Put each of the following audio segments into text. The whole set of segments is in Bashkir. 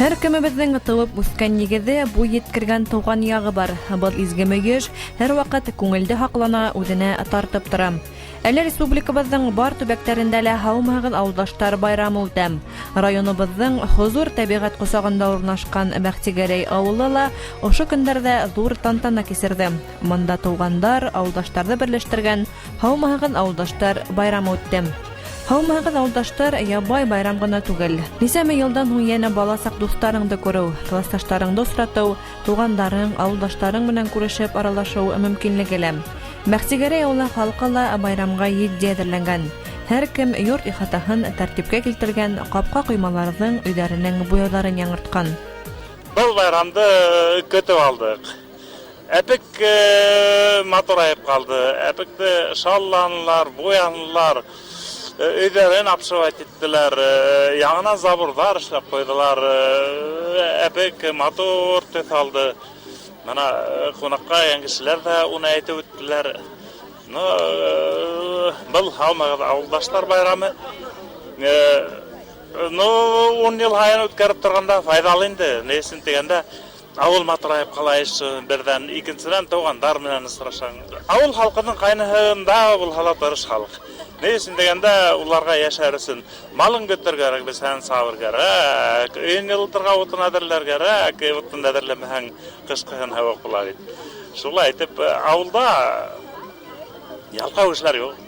Һәр кемебеҙҙең тыуып үҫкән нигеҙе, буй еткергән тыуған яғы бар. Был изге мөйөш һәр ваҡыт күңелде һаҡлана, үҙенә тартып тора. Әле республикабыҙҙың бар төбәктәрендә лә «Һаумыһығыҙ, ауылдаштар» байрамы үтә. Районыбыҙҙың хозур тәбиғәт ҡосағында урынлашҡан Бәхтигәрәй ауылы ла ошо көндәрҙә ҙур тантана кисерҙе. Бында туғандар, ауылдаштарҙы берләштергән «Һаумыһығыҙ, ауылдаштар» байрамы үтте. «Һаумыһығыҙ, ауылдаштар» ябай байрам ғына түгел. Нисәмә йылдан һуң йәнә баласаҡ дуҫтарыңды күреү, класташтарыңды осратыу, туғандарың, ауылдаштарың менән күрешеп аралашыу мөмкинлеге лә. Бәхтигәрәй ауылы халҡы ла байрамға етди әҙерләнгән. Һәр кем йорт ихатаһын тәртипкә килтергән, ҡапҡа-ҡоймаларҙың, өйҙәренең буяуҙарын яңыртҡан. Был байрамды көтөп алдыҡ. Әпек матурайып ҡалды. Әпекте шалланылар, буянылар, өйҙәрен обшивать иттеләр, яңынан заборҙар эшләп ҡуйҙылар. Әпек матур төҫ алды. Мына ҡунаҡҡа килгән кешеләр ҙә уны әйтеп үттеләр. Ну, был һаумығыҙ, ауылдаштар байрамы. Ну, 10 йыл һайын үткәреп торғанда файҙалы инде. Ни өсөн тигәндә, ауыл матурайып ҡала эш берҙән, икенсенән туғандар менән осрашаң. Ауыл халҡының ҡайныһында булһа ла тырыш халыҡ. Ни өсөн тигәндә, уларға йәшәр өсөн малын көтөр кәрәк, бесән сабыр кәрәк, өйөн йылытырға утын әҙерләр кәрәк, утын әҙерләмәһәң, ҡышҡыһын һыуыҡ була бит. Шулай итеп, ауылда ялҡау кешеләр юҡ.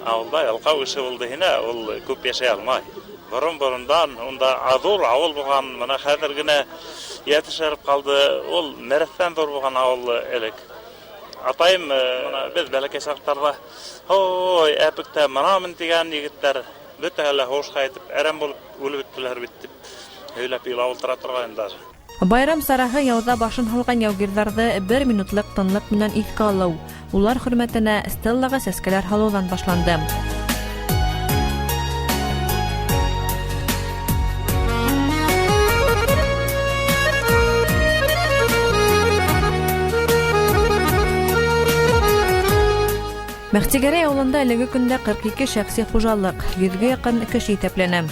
Ауылда ялҡау кеше булды һиңә, ул күп йәшәй алмай. Борон-борондан унда ҙур ауыл булған, мына хәҙер генә йәтешәреп ҡалды. Ул Мерәҫтән ҙур булған ауыл элек. Атайым, мына беҙ бәләкәй саҡтарҙа, ой, әпектә мынамын тигән егеттәр бөтәһе лә һуғышҡа китеп, әрәм булып үлеп бөттөләр бит тип һөйләп илап ултыра торғайны даже. Байрам сараһы яуҙа башын һалған яугирҙарҙы бер минутлыҡ тынлыҡ менән иҫкә алыу, улар хөрмәтенә стеллаға сәскәләр һалыуҙан башланды. Бәхтигәрәй ауылында әлеге көндә 42 шәхси хужалыҡ, 100-гә яҡын кеше иҫәпләнә.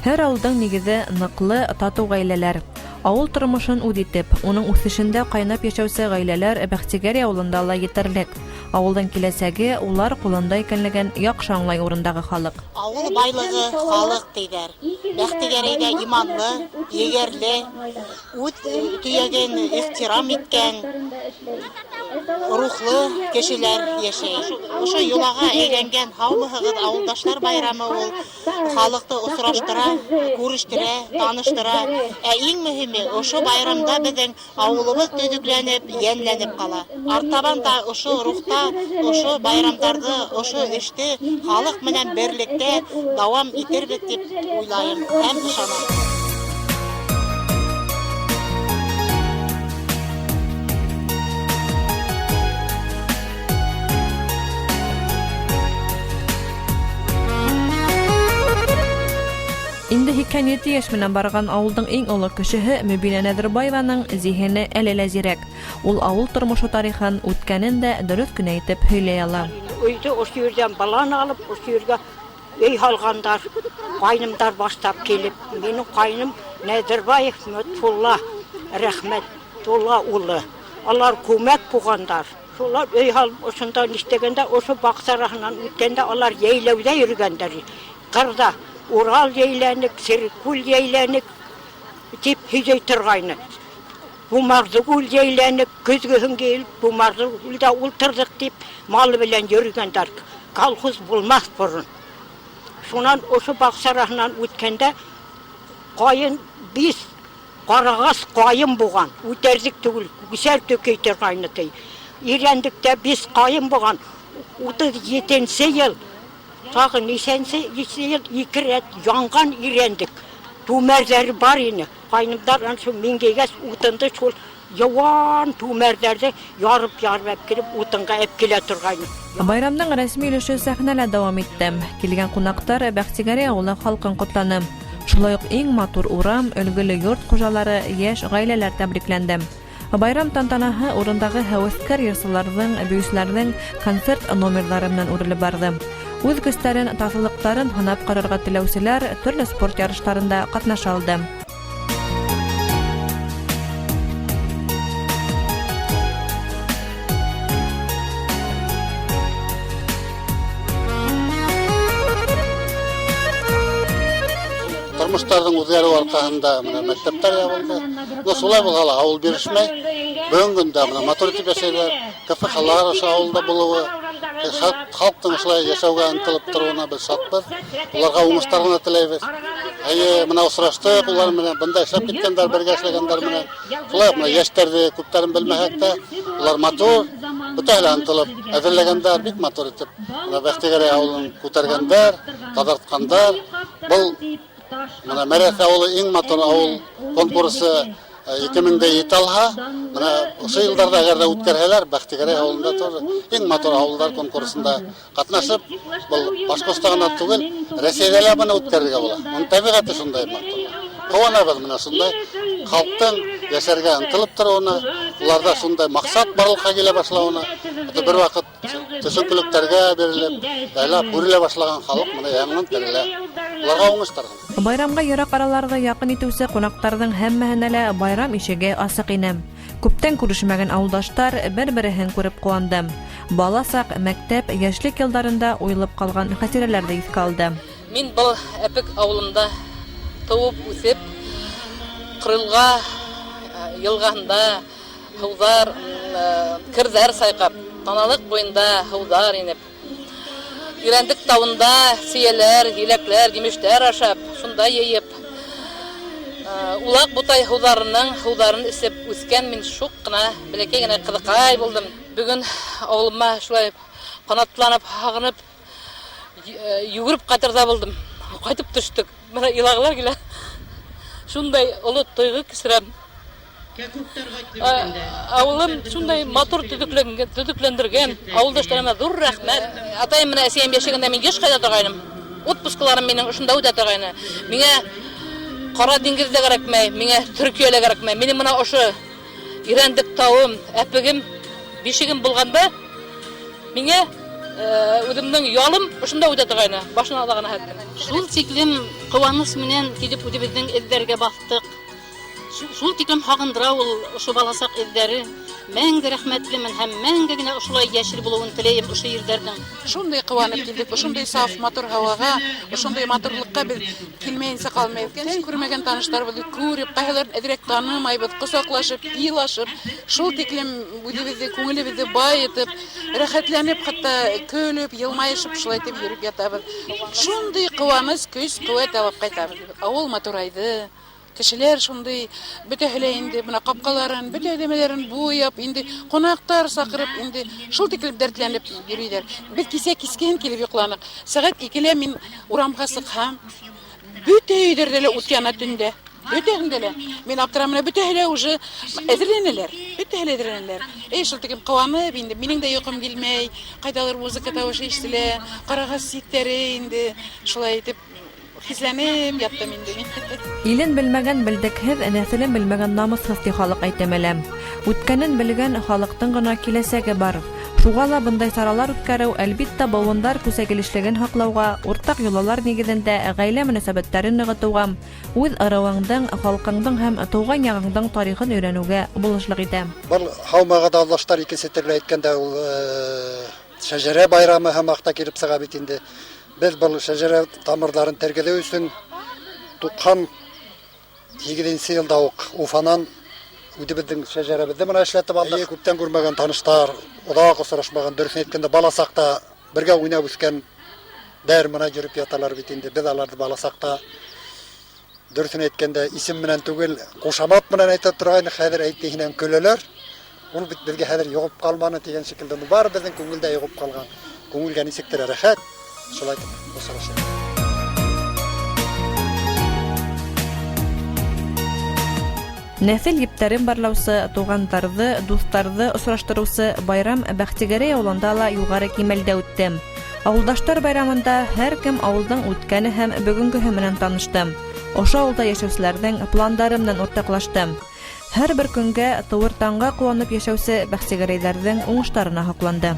Һәр ауылдың нигеҙе ныҡлы, татыу ғаиләләр. Ауыл тормошон үҙ итеп, уның үҫешендә ҡайнап йәшәүсе ғаиләләр Бәхтигәрәй ауылында ла етерлек. Ауылдың киләсәге улар ҡулында икәнлеген яҡшы аңлай урындағы халыҡ. Ауыл байлығы халыҡ тиҙәр. Бәхтигәрәйҙә иманлы, егәрле, үҙ төйәген ихтирам иткән, рухлы кешеләр йәшәй. Ошо йолаға әйләнгән «Һаумыһығыҙ, ауылдаштар» байрамы ул халыҡты осраштыра, күрештерә, таныштыра. Ә иң мөһиме, ошо байрамда беҙҙең ауылыбыҙ төҙөкләнеп, йәнләнеп ҡала. Артабан да ошо рухта, ошо байрамдарҙы, ошо эште халыҡ менән берлектә дауам итербеҙ тип уйлайым һәм ышанам. Инде 87 йәш менән барған ауылдың иң оло кешеһе Мөбинә Нәҙербаеваның зиһене әле лә зирәк. Ул ауыл тормошо тарихын, үткәнен дә дөрөҫ кенә итеп һөйләй ала. Өйҙө ошо ерҙән баланы алып, ошо ергә өй һалғандар, ҡайнымдар баштап килеп. Минең ҡайным Нәҙербаев Лотфулла Рәхмәтулла улы. Алар күмәк булғандар. Шулар өй һалып ошонда нишләгәндә, ошо баҡса араһынан үткәндә алар йәйләүҙә йөрөгәндәр. Ҡырҙа Урал йәйләнек, Серекүл йәйләнек тип һөйләй торғайны. Бумарҙыгүл йәйләнек, көҙгөһөн килеп Бумарҙыгүлдә ултырҙыҡ тип малы менән йөрөгәндәр. Колхоз булмаҫ борон. Шунан ошо баҡса араһынан үткәндә ҡайын биш ҡарағас ҡайын булған, үтәрлек түгел, күсәр төкөй торғайны ти. Ирәндектә биш ҡайын булған, 37-нсе йыл, тағы нисәнсе йыл ике рәт янған ирәндек. Түмәрҙәре бар ине. Ҡайнымдар ана шул миңгәйгәс утынды шул йыуан түмәрҙәрҙе ярып-ярып әп килеп утынға әп килә торғайны. Байрамдың рәсми өлөшө сәхнәлә дауам итте. Килгән ҡунаҡтар Бәхтигәрәй ауылы халҡын ҡотланы. Шулай уҡ иң матур урам, өлгөлө йорт хужалары, йәш ғаиләләр тәбрикләнде. Байрам тантанаһы урындағы һәүәҫкәр йырсыларҙың, бейеүселәрҙең концерт номерҙары менән үрелеп барҙы. Үҙ көстәрен, таҫыллыҡтарын һынап ҡарарға теләүселәр төрлө спорт ярыштарында ҡатнаша алды. Тормоштарҙың үҙгәреүе арҡаһында менә мәктәптәр ябылды. Но шулай булһа ла ауыл бирешмәй. Бөгөнгө көндә менә матур итеп йәшәйҙәр. КФХлар ошо ауылда булыуы, халыҡтың ошолай йәшәүгә ынтылып тороуына беҙ шатбыҙ. Уларға уңыштар ғына теләйбеҙ. Эйе, мына осраштыҡ улар менән, бында эшләп киткәндәр, бергә эшләгәндәр менән. Шулай уҡ мына йәштәрҙе күптәрен белмәһәк тә, улар матур, бөтәһе лә ынтылып әҙерләгәндәр, бик матур итеп. Мына Бәхтигәрәй ауылын күтәргәндәр, таҙартҡандар. Был мына Мәрәҫ ауылы иң матур ауыл конкурсы 2007 алһа, мына ошо йылдарҙа әгәр ҙә үткәрһәләр, Бәхтигәрәй ауылында тоже иң матур ауылдар конкурсында ҡатнашып, был Башҡортостанда ғына түгел, Рәсәйҙә лә быны үткәрергә була. Уның тәбиғәте шундай матур. Ҡыуанабыҙ мына шундай халыҡтың йәшәргә ынтылып тороуына, уларҙа шундай маҡсат барлыҡҡа килә башлауына. Хатта бер ваҡыт төшөнкөлөктәргә бирелеп, яйлап бүрелә башлаған халыҡ мына яңынан терелә. Уларға уңыштар ғына. Байрамға йыраҡ араларҙы яҡын итеүсе ҡунаҡтарҙың һәммәһенә лә байрам ишеге асыҡ ине. Күптән күрешмәгән ауылдаштар бер-береһен күреп ҡыуанды. Бала саҡ, мәктәп, йәшлек йылдарында уйылып ҡалған хәтирәләрҙе иҫкә алды. Мин был Әпек ауылында тыуып үҫеп, Ҡырылға йылғаһында һыуҙар, керҙәр сайҡап, таналыҡ буйында һыуҙар инеп, Ирәндек тауында сейәләр, еләкләр, емештәр ашап, шунда йыйып, улаҡ бутай һыуҙарының һыуҙарын эсеп үҫкән мин шуҡ ҡына бәләкәй генә ҡыҙыҡай булдым. Бөгөн ауылыма шулай ҡанатланып, һағынып, йүгереп ҡайтырҙа булдым. Ҡайтып төштөк. Бына илағылар килә. Шундай оло тойғо кисерәм. Ауылым шундай матур төҙөкләндергән. Ауылдаштарыма ҙур рәхмәт. Атайым менән әсәйем йәшәгәндә мин йыш ҡайта торғайным. Отпускаларым минең ошонда үтә торғайны. Миңә Ҡара диңгеҙ ҙә кәрәкмәй, миңә Төркиә лә кәрәкмәй. Минең мына ошо Ирәндек тауым, Әпегем, бишегем булғанда миңә үҙемдең ялым ошонда үтә торғайны. Башынан аҙағына хәтлем. Шул тиклем ҡыуаныс менән килеп үҙебеҙҙең эҙҙәргә баҫтыҡ. Шул тиклем һағындыра ул ошо баласаҡ эҙҙәре. Мәңге рәхмәтлемен һәм мәңге генә ошолай йәшел булыуын теләйем ошо ерҙәрҙең. Шундай ҡыуанып килдек, ошондай саф матур һауаға, ошондай матурлыҡҡа беҙ килмәйенсә ҡалмайбыҙ. Кәнсә күрмәгән таныштарыбыҙҙы күреп, ҡайһыларын әҙерәк танымайбыҙ, ҡосаҡлашып, илашып, шул тиклем үҙебеҙҙе, күңелебеҙҙе байытып, рәхәтләнеп, хатта көлөп, йылмайышып шулай итеп йөрөп ятабыҙ. Шундай ҡыуаныс, көс, ҡеүәт алып ҡайтабыҙ. Ауыл матурайҙы. Кешеләр шундай бөтәһе лә инде бына ҡапҡаларын, бөтә нәмәләрен буяп, инде ҡунаҡтар саҡырып, инде шул тиклем дәртләнеп йөрөйҙәр. Беҙ кисә кискен килеп йоҡланыҡ. Сәғәт 2-лә мин урамға сыҡһам, бөтә өйҙәрҙә лә ут яна төндә. Бөтәһендә лә. Мин аптырам, менә бөтәһе лә уже әҙерләнәләр. Бөтәһе лә әҙерләнәләр. Эй, шул тиклем ҡыуанып инде, минең дә йоҡом килмәй, ҡайҙалыр музыка тауышы ишетелә, ҡарағас ситтәре инде шулай итеп хисләнеп яттым инде мин. Илен белмәгән белдекһеҙ, нәҫелен белмәгән намыҫһыҙ ти халыҡ әйтәмәлә. Үткәнен белгән халыҡтың ғына киләсәге бар. Шуға ла бындай саралар үткәреү, әлбиттә, быуындар күсәгелешлеген һаҡлауға, уртаҡ йолалар нигеҙендә ғаилә мөнәсәбәттәрен нығытыуға, үҙ ырыуыңдың, халҡыңдың һәм тыуған яғыңдың тарихын өйрәнеүгә булышлыҡ итә. Был һаумаға ауылдаштар икенсе төрлө әйткәндә ул шәжәрә байрамы һымаҡ та килеп сыға бит инде. Беҙ был шәжәрә тамырҙарын тергеҙеү өсөн 98-нсе йылда уҡ Уфанан үҙебеҙҙең шәжәрәбеҙҙе бына эшләтеп алдыҡ. Күптән күрмәгән таныштар, оҙаҡ осрашмаған, дөрөҫөн әйткәндә, бала саҡта бергә уйнап үҫкәндәр бына йөрөп яталар бит инде. Беҙ аларҙы бала саҡта дөрөҫөн әйткәндә исем менән түгел, ҡушамат менән әйтә торғайны, хәҙер әйтеһенән көләләр. Ул бит беҙгә хәҙер йоғоп ҡалманы тигән шикелле, бар беҙҙең күңелдә йоғоп ҡалған. Күңелгә нисектер рәхәт, шулай итеп осрашып. Нәҫел ептәрен барлаусы, туғандарҙы, дуҫтарҙы осраштырыусы байрам Бәхтигәрәй ауылында ла юғары кимәлдә үтте. Ауылдаштар байрамында һәр кем ауылдың үткәне һәм бөгөнгөһө менән танышты. Ошо ауылда йәшәүселәрҙең пландары менән уртаҡлашты. Һәр бер көнгә тыуыр таңға ҡыуанып йәшәүсе бәхтигәрәйҙәрҙең уңыштарына һоҡланды.